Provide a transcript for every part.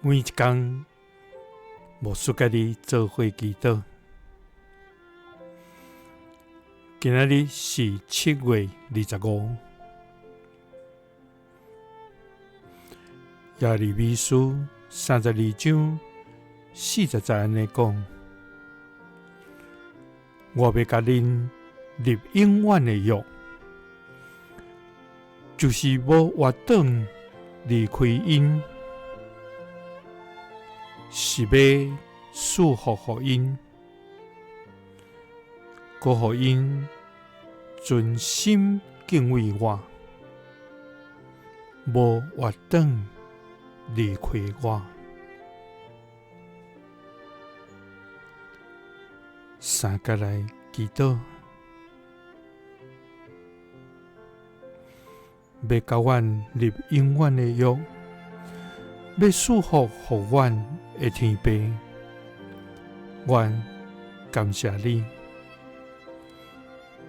每一工，牧師佮你做伙祈禱。今仔日是7月25，耶利米書32章40節按呢講：我欲共恁立永遠的約，就是無越轉離開𪜶。是欲賜福予𪜶，閣予𪜶存心敬畏我，無越轉離開我。三佮來祈禱，欲共阮立永遠的約，欲賜福予阮的天父，阮感謝你，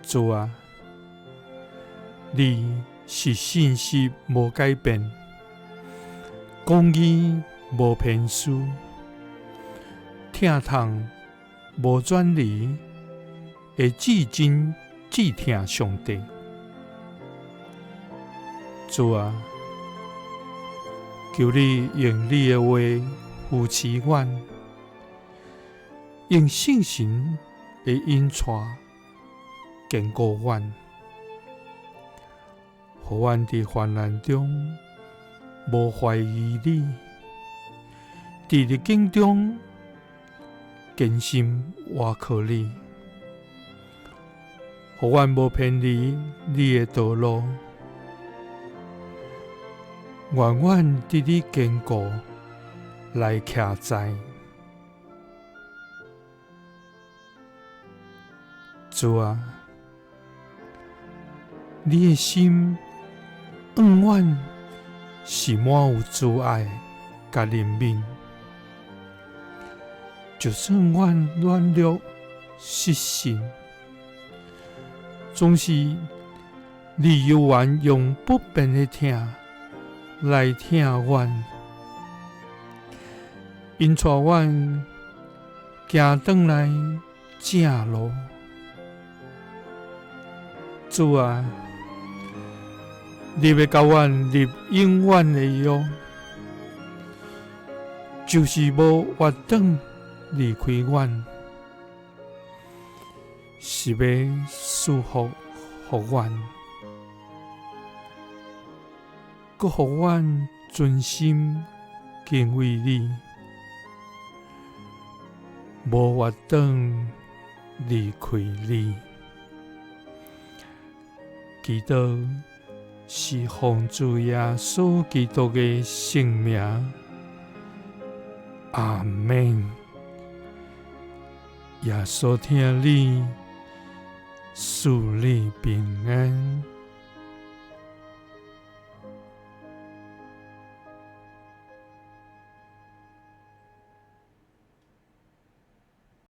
主啊，你是信實無改變，公義無偏私，疼痛無轉離的至真至疼上帝。主啊，求你用你的話扶持阮，用聖神的引帶堅固阮，予阮佇患難中無懷疑你，佇逆境中堅心倚靠你，予阮無偏離你的道路。願阮佇你堅固來徛在。主啊，你的心永遠是滿有慈愛佮憐憫，就算阮軟弱失信，總是你猶原用不變的疼來疼阮，引帶阮行轉來正路。主啊，你欲共阮立永遠的約，就是無越轉離開阮，是欲賜福予阮，閣予阮存心敬畏你，無越轉離開你。祈禱是奉主耶穌基督的聖名，阿們。耶穌疼你，賜你平安。